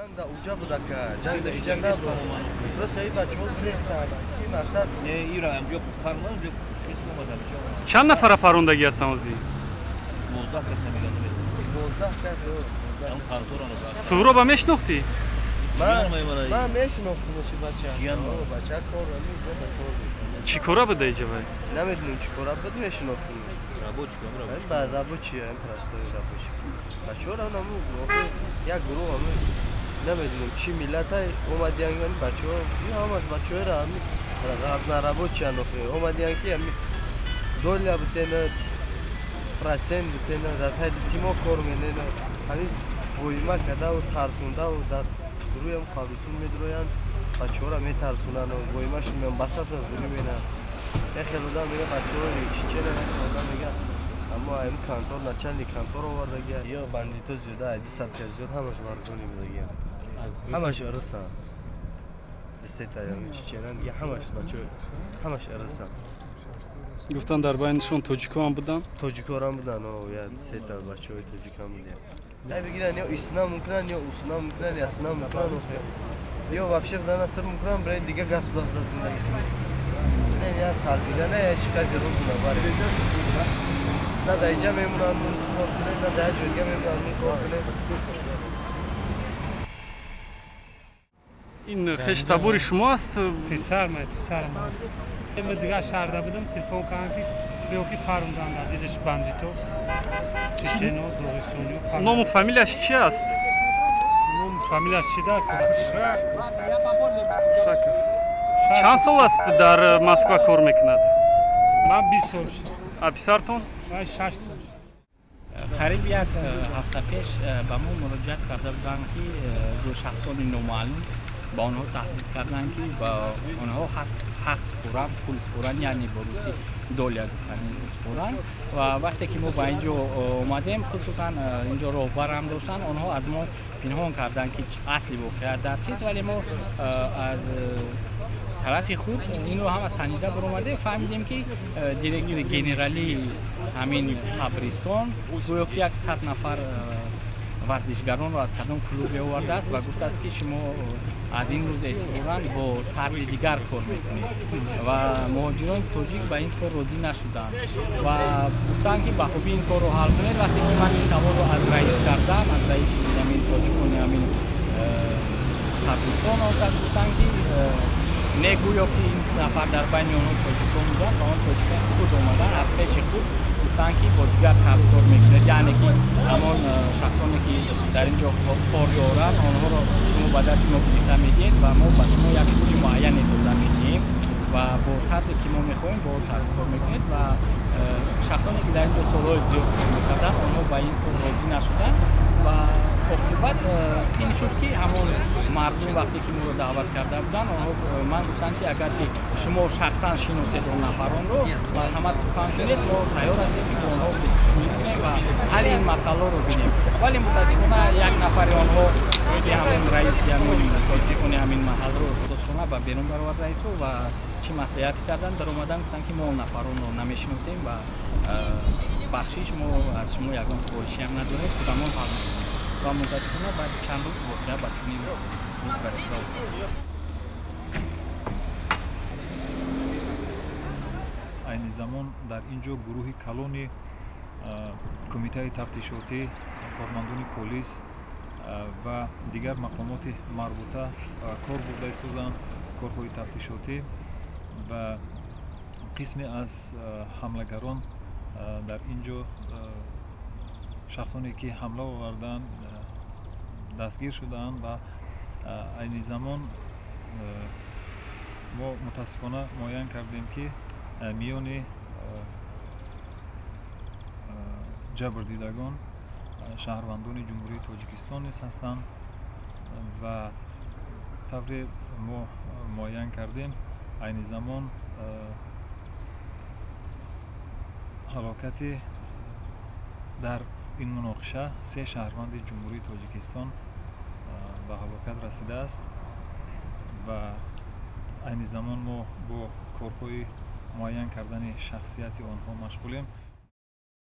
Ҷанг да уҷа буда ка, ҷанг да иҷа набуд. Просто ин бачаҳо гирифтанд. Ки мақсад не, ира амҷо фармон ҷо хис омадам. Чанд нафара парондагӣ ҳастан ҳозир? 19 кас мегӯянд. 19 кас. Суҳроба мешинохтӣ? Ман мешинохтам чи бача. Бача кор чӣ кора буда иҷа вай? Намедонам чӣ кора буд, мешинохтам. Рабочий, рабочий. Ба рабочий, ам простой рабочий. Бачаҳоро наму як гурӯҳ ҳамин намедонам чӣ миллатай омадиян бачаҳо, ҳамаш бачаҳоро ҳамин разнорабочиян охи омадиян ки ҳамин доля бутена, процент бутена, дар таи дисимо кор менена, ҳамин воима кардаву тарсондаву дар рӯям қабристон медроянд, бачаҳоро метарсонанд, воимашон меянд, басаршон зурӣ менанд. Як хел одам мега бачаҳои чечена, як хел одам мега аммо ҳамин контор начальник контор овардагия. Ё бандито зиёда ай 200 кас зиёд ҳамаш вооружённый будагия. Ҳамаш ирисанд. Десета чечена дига ҳамаш бачаҳо ҳамаш ирисанд. Гуфтанд дар байнишон тоҷикоам буданд? Тоҷикорам буданд, я сета бачаҳои тоҷикам буданд. Ай бигиранд ё исна мумкинанд, ё усна мумкинанд, ясна мумкинанд, ё вообще бизананд сир мумкинанд, биред дига государство зиндагӣ кунед. Не, я талбида, не, я чӣ қадр рӯз мебарем. На дар иҷа мемонанд кор кунед, на дар ҷой дига мемонанд кор кунед. Ин хештабори шумо аст? Писарам, писарам. Ман дигар шаҳрда будам, телефон кардам ки биё ки паронданд дар дилаш бандито, чечено, доғистониё. Ному фамилияш чи аст? Ному фамилияш чи да? Шаков. Чанд сол аст дар Москва кор мекунад? Ман 20 сол шуд. А писартон? Ман 6 сол шуд. Қариб як ҳафта пеш ба мо муроҷиат карда буданд ки ду шахсони номаълум ба онҳо таҳдид карданд ки ба онҳо ҳақ супоранд, пул супоранд, яъне бо русӣ доля гуфтани супоранд. Ва вақте ки мо ба ин ҷо омадем, хусусан ин ҷо роҳбарам доштанд, онҳо аз мо пинҳон карданд ки асли воқеа дар чист, вале мо аз тарафи худ инро ҳама санҷида баромадем, фаҳмидем ки директори генералии ҳамин қабристон гӯё ки 100 нафар варзишгаронро аз кадом клубе овардааст ва гуфтааст ки шумо аз ин рӯз эътиборан бо тарзи дигар кор мекунед. Ва муҳоҷирони тоҷик ба ин кор розӣ нашуданд ва гуфтанд ки ба хубӣ ин корро ҳал кунед. Вақте ки ман ин саволро аз раис кардам, аз раиси ҳамин тоҷикони ҳамин қабристон, он кас гуфтанд ки не, гӯё ки ин нафар дар байни онҳо тоҷикон буданд ва он тоҷикон худ омаданд аз пеши худ гуфтанд ки бо дигар тарз кор мекунед, яъне ки ҳамон шахсоне ки дар ин ҷо кор доранд онҳоро шумо ба дасти мо гирифта медиҳед ва мо ба шумо як пули муайяне дода медиҳем ва бо тарзе ки мо мехоҳем бо он тарз кор мекунед. Ва шахсоне ки дар ин ҷо солҳои зиёд кор мекарданд онҳо ба ин кор розӣ нашуданд ва оқибат ин шуд ки ҳамон мардум вақте ки моро даъват карда буданд онҳо ман гуфтанд ки агар ки шумо шахсан шиносед он нафаронро марҳамат сухан кунед, мо тайёр ҳастем ки бо онҳо гуфтушунид кунем ва ҳалли ин масъаларо бинем. Вале мутаассифона як нафари онҳо ки ҳамон раиси ҳамин тоҷикони ҳамин маҳалро асосхона ба берун баровард раисро ва чӣ маслиҳат карданд, даромадан гуфтанд ки мо он нафаронро намешиносем ва бахшиш, мо аз шумо ягон хоҳишиам надорем, худамон ҳал мекунем. Ва мутаассифона баъди чанд рӯз воқеа ба чунин рӯз расида омад. Айни замон дар ин ҷо гурӯҳи калони кумитаи тафтишотӣ, кормандони полис ва дигар мақомоти марбута кор бурда истоданд корҳои тафтишотӣ ва қисме аз ҳамлагарон дар ин ҷо шахсоне ки ҳамла оварданд дастгир шудаанд ва айни замон мо мутаассифона муайян кардем ки миёни ҷабрдидагон шаҳрвандони Ҷумҳурии Тоҷикистон низ ҳастанд ва тавре мо муайян кардем айни замон ҳалокати дар ин муноқиша 3 шаҳрванди Ҷумҳурии Тоҷикистон ба ҳалокат расидааст ва айни замон мо бо корҳои муайян кардани шахсияти онҳо машғулем.